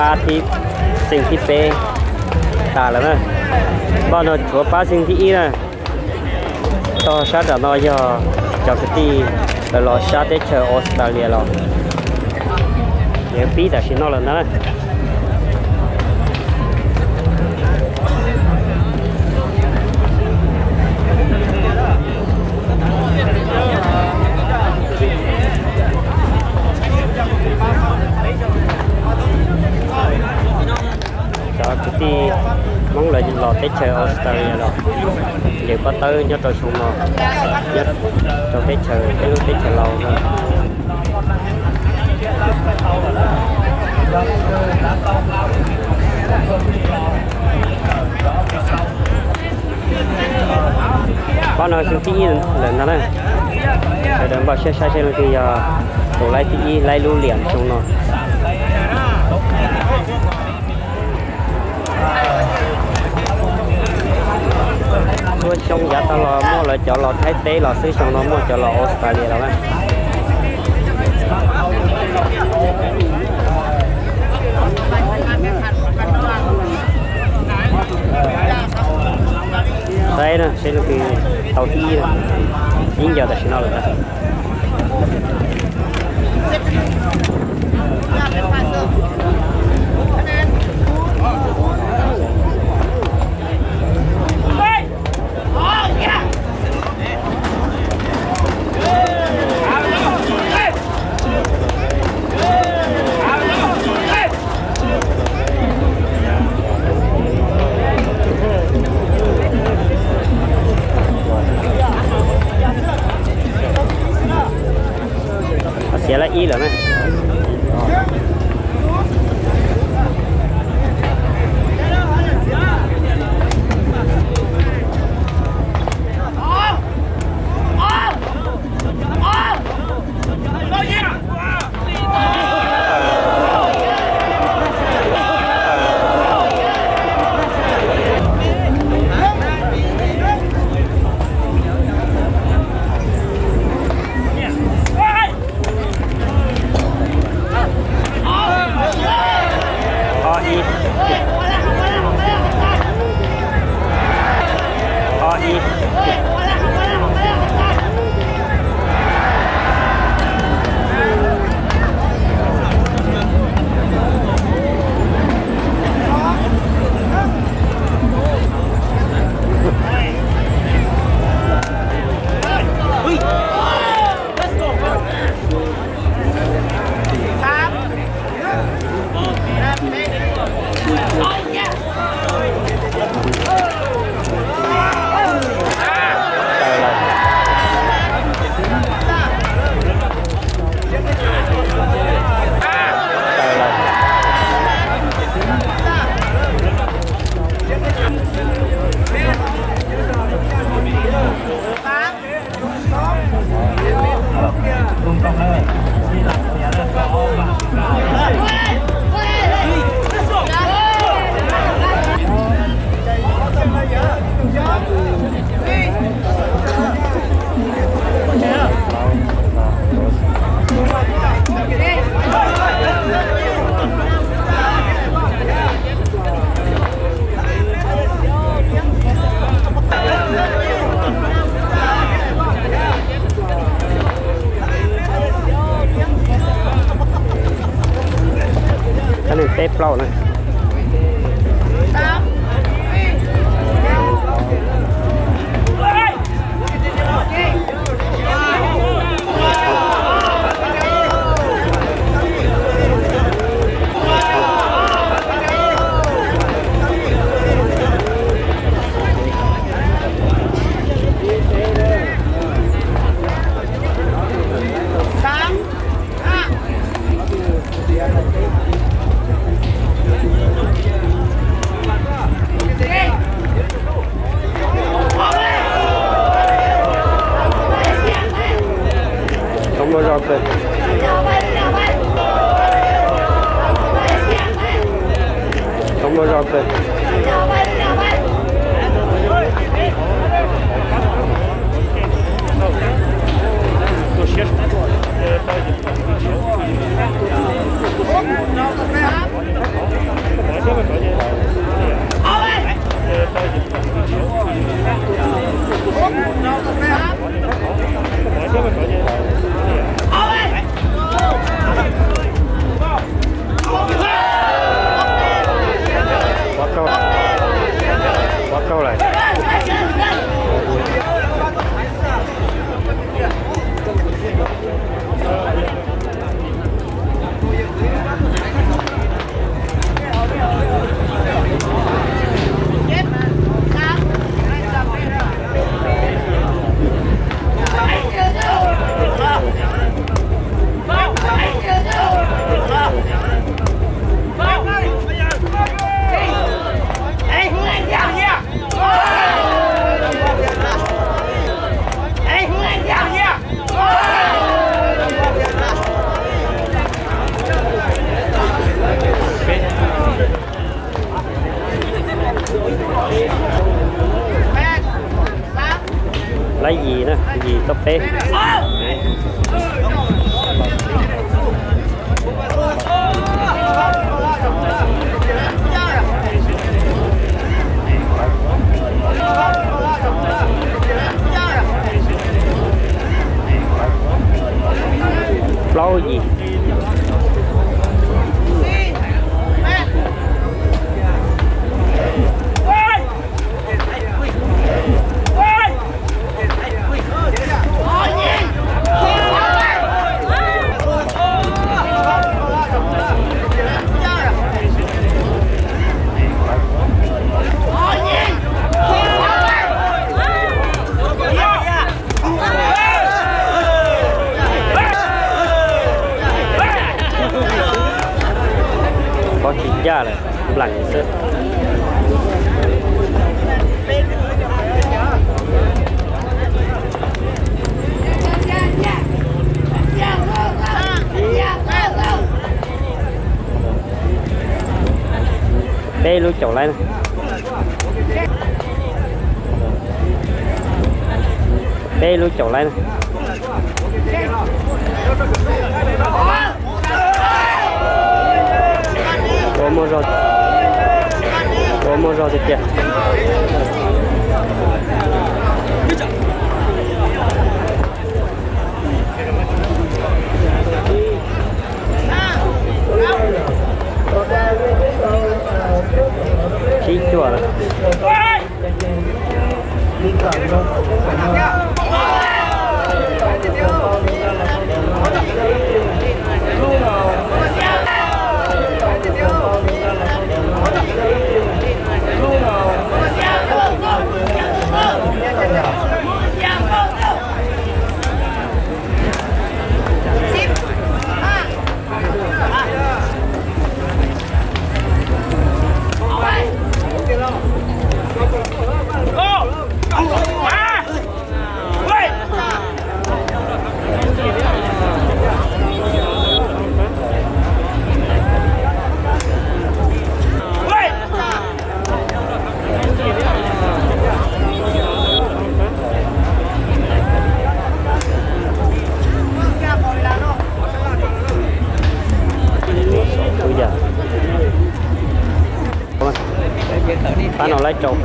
Pab thib, xeem thib peb tas lawm na. Npaj no tshuav pab xeem thib ib na. Tog sab nram no yog cov kwv tij lawv los sab teb chaws Australia los, ces pib tam sim no lawm ntag na. Cov kwv tij Hmoob lawv los teb chaws Australia los, ncaws pob tawb nyob rau xyoo no, nyob rau teb chaws, peb lub teb chaws Laus no. Pab no xeem thib ib lawm ntag na. Sawv daws npaj siab saib seb leej twg yog tus laib thib ib, laib lub liam xyoo no. Txhua xyoo yav tag los muaj lawv cov los Thaib teb los xwb, xyoo no muaj cov los Australia los na. Saib na, seb leej twg tau thib ib na. Ib ncawg tam sim no lawm ntag. Xiav lab ib lawm na. Ob ib. Ob ib. Tab neeg peb plaub na. Tau muaj zog kawg. Tau muaj zog kawg. Pov kauj, pov kauj lawm. Lab yim na, yim tau peb. Plaub yim. Pov tsis ncaj lawm, nplam xwb. Peb lub caum laib na. Peb lub caum laib na. Ua muaj zog, ua muaj zog tiag tiag. Tsib cuaj lawm. Pab no laib rau.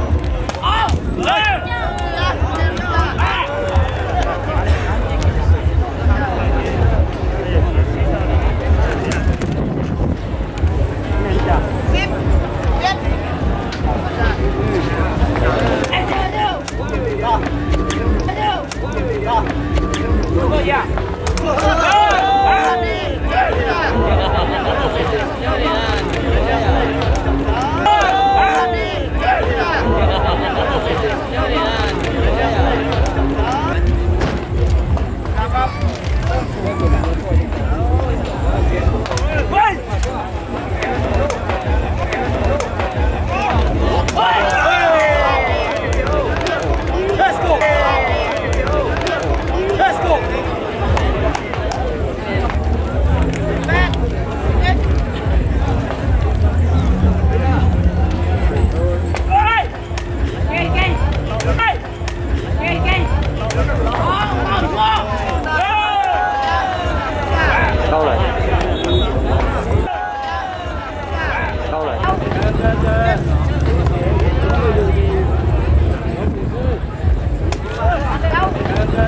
Lub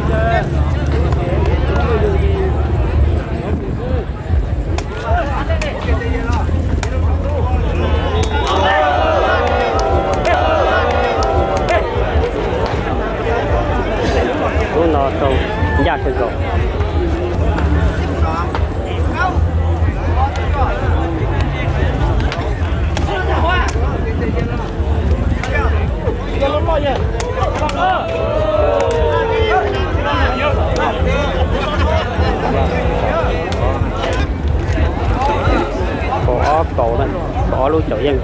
no tau ncaj kawg nkaus. Kaum ob kaum na, kaum ob lub caum yeej.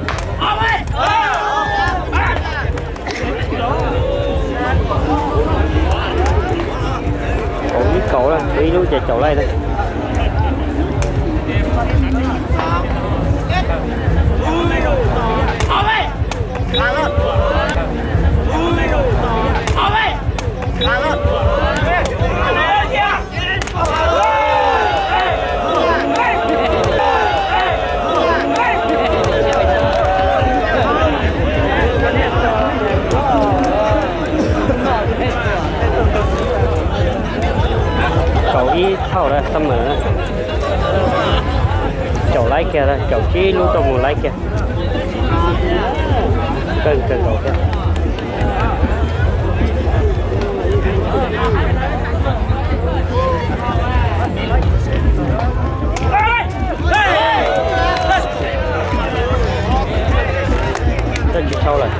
Kaum ib kaum na, kaum ib lub ces caum laij na. Kaum ib thaum lawm, xab mawm na. Caum laij kiag, caum tsib lub tuaj mus laij kiag. Kawg kawg nkaus thiab. Tsis dhau lawm.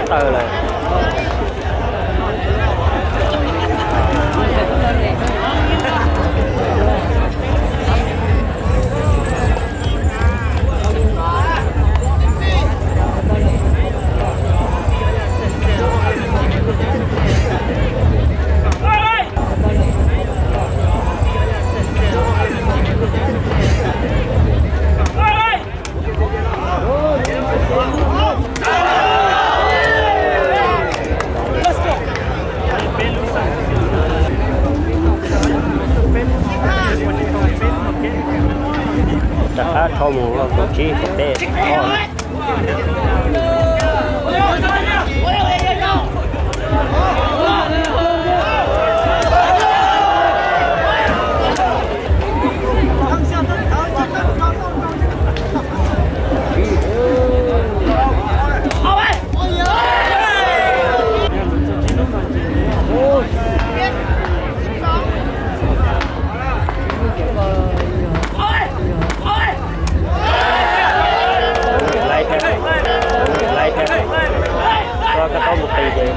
Tawm lawm. Rov qab rho mus kaum tsib kaum peb. Laib thiab, laib thiab. Koj, koj tau mus qis ces.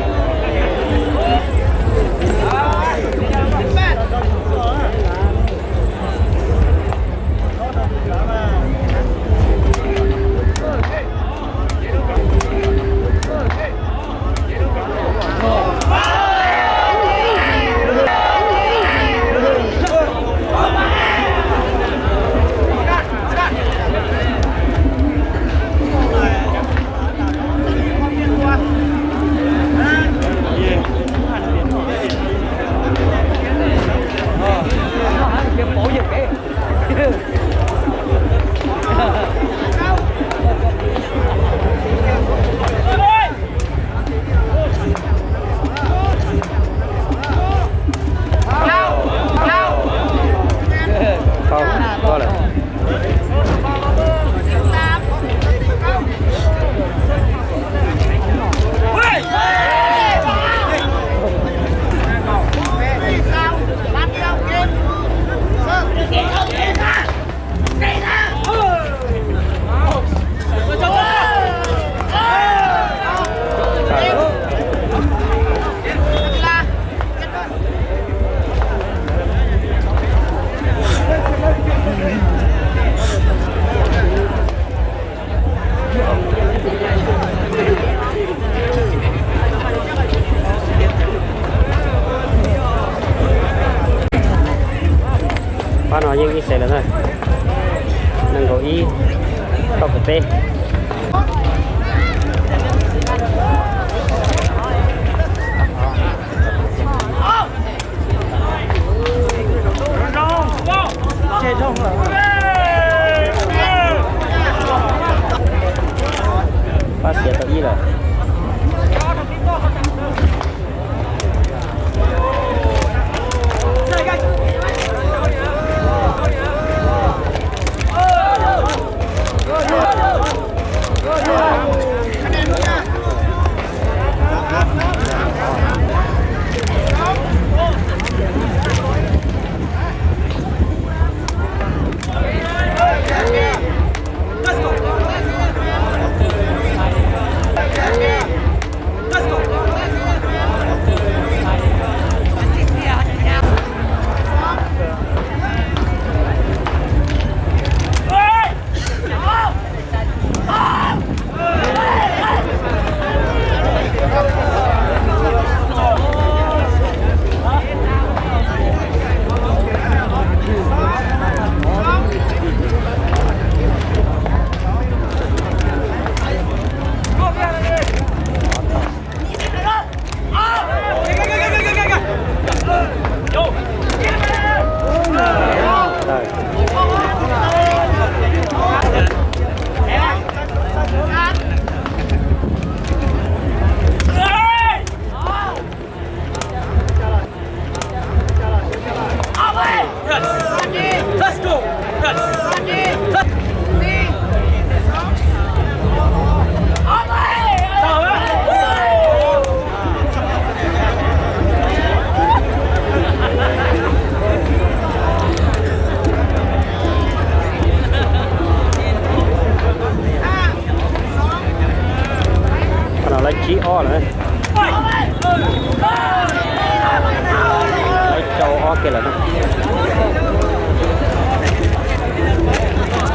Pab no yeej ib xeem lawm na. Nees nkaum ib, kaum peb.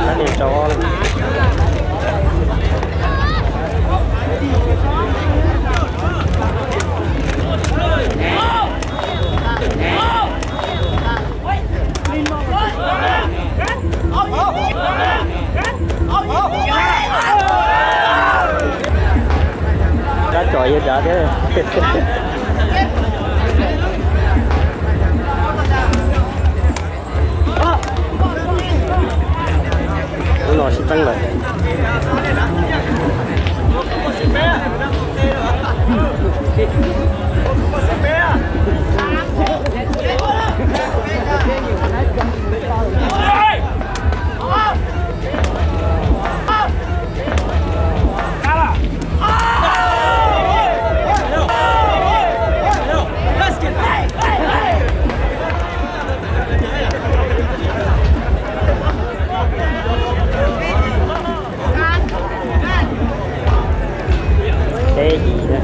Tab tis rau ob. Rab cov yog dav thiab. Lub no sib txeeb lawm. Peb yim na.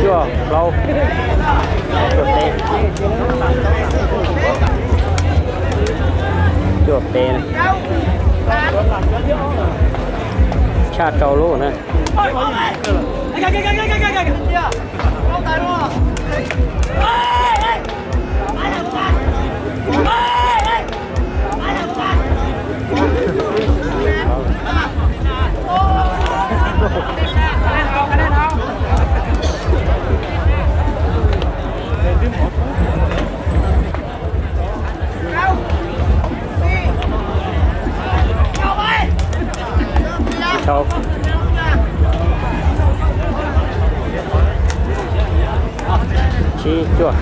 Cuaj plaub. Cuaj peb. Cuaj peb na. Tshaj rau lub na. Sau. Tsib cuaj.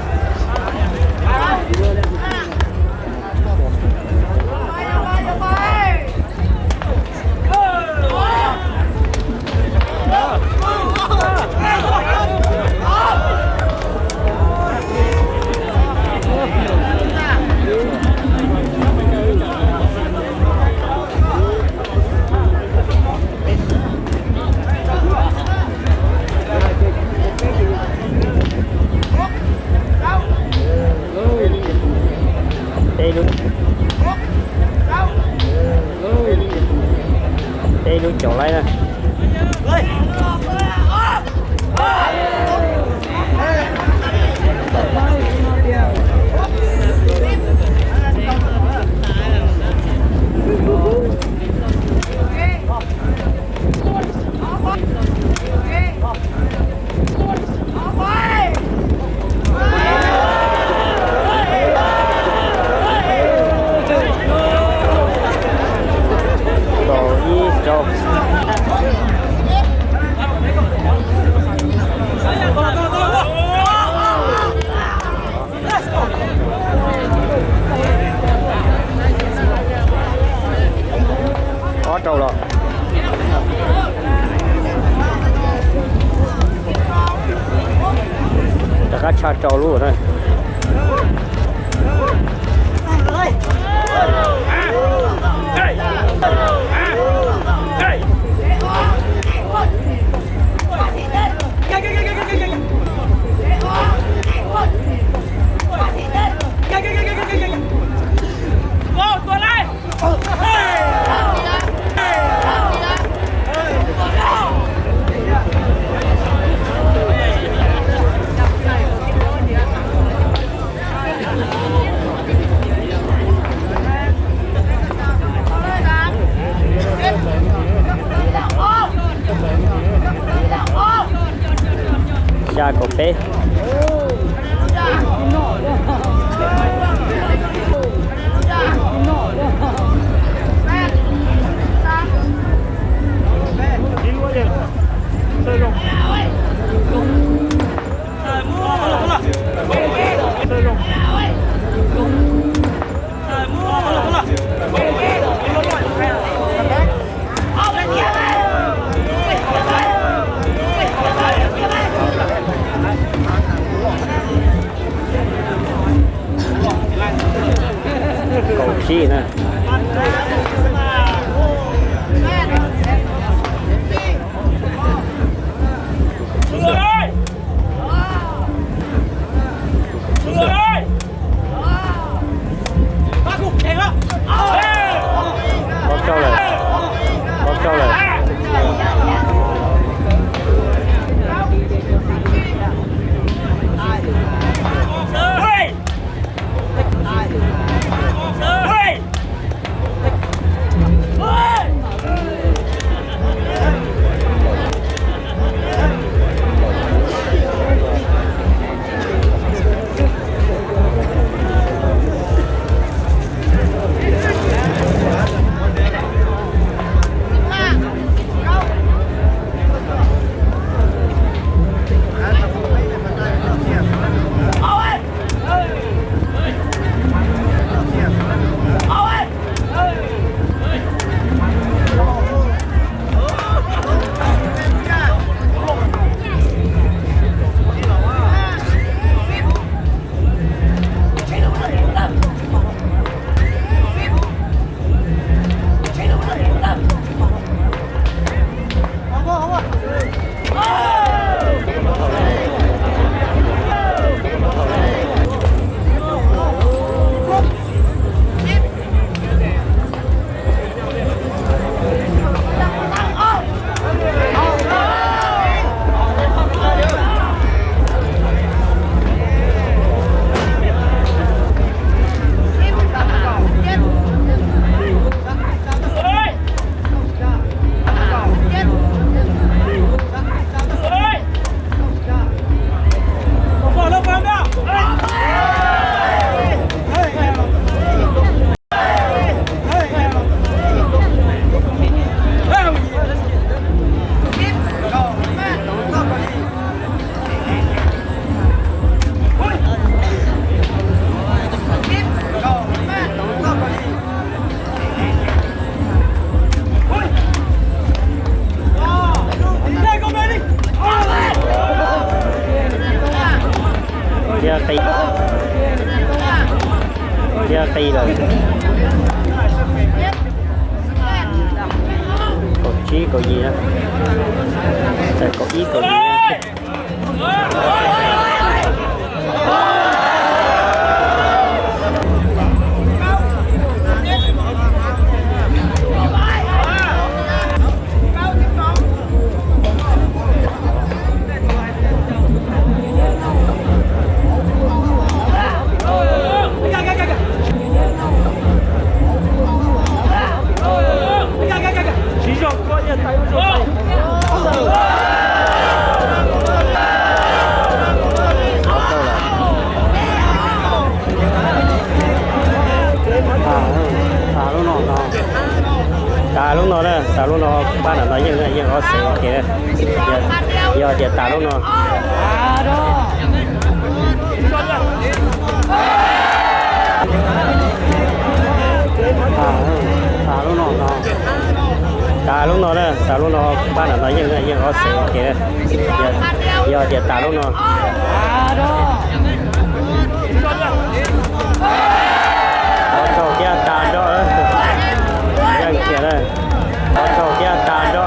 Peb lub, peb lub caum laib na. Kaum ib rau. Ob rau los. Rov qab tshaj rau lub na. Xya kaum peb. Kaum tsib na. Qi, thiab qi lawm. Kaum tsib kaum yim, kaum ib kaum yim. Tas lub no, tas lub no na, tas lub no pab nram no yeej, yeej ob xees, yog tias tas lub no. Tas lub no, tas lub no na, tas lub no pab nram no yeej, yeej ob xees, yog tias tas lub no. Qhov tsaug thiab tas nrho, yeej khiav na. Qhov tsaug thiab tas nrho,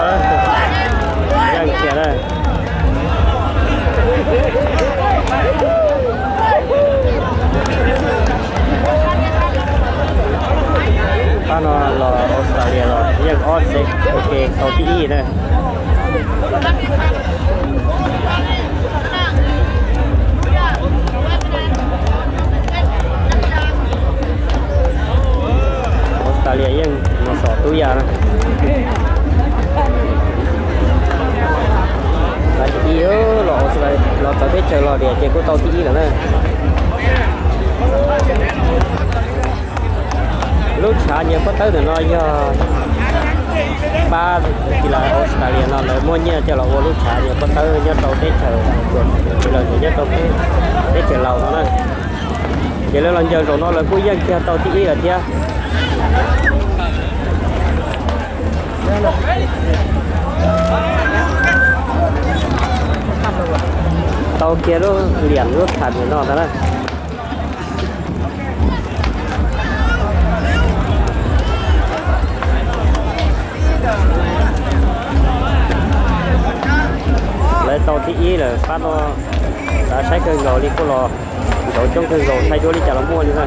yeej khiav na. Pab no los Australia los yeej ob xees, ua ke tau thib ib na. Australia yeej mus xom tub yam na. Thib ib, los Australia los txawv teb chaws los diam ces kuj tau thib ib lawm na. Lub tshav nyias pob tawb ntawm no yog pab kis las Australia no lawv muaj nyiaj coj los ua lub tshav nyias pob tawb nyob rau teb chaws, kis las nyob rau teb chaws Laus no na. Ces lawv los ncaws zaum no lawv kuj yeej kiag tau thib ib lawm thiab. Tau kiag lub liam lub tham no ntag na. Lawv tau thib ib lawm, pab no xav saib kawg nkaus li kuj los ntaus coob kawg nkaus, saib duab li cas los muaj li na.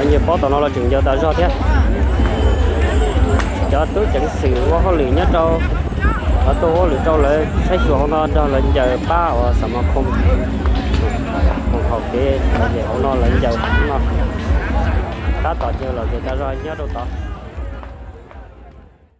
Nyias pob tom no los tseem ncaws tas zog thiab. Cov tub ceev xwm ua hauj lwm nyob rau, cov tuaj ua hauj lwm rau lawv saib xyuas hauv no nrog lawv ncaws pab uas xam mas khoo, hauv kev hauv no lawv ncaws no. Tab tom ces los ncaws tas zog nyob rau tod.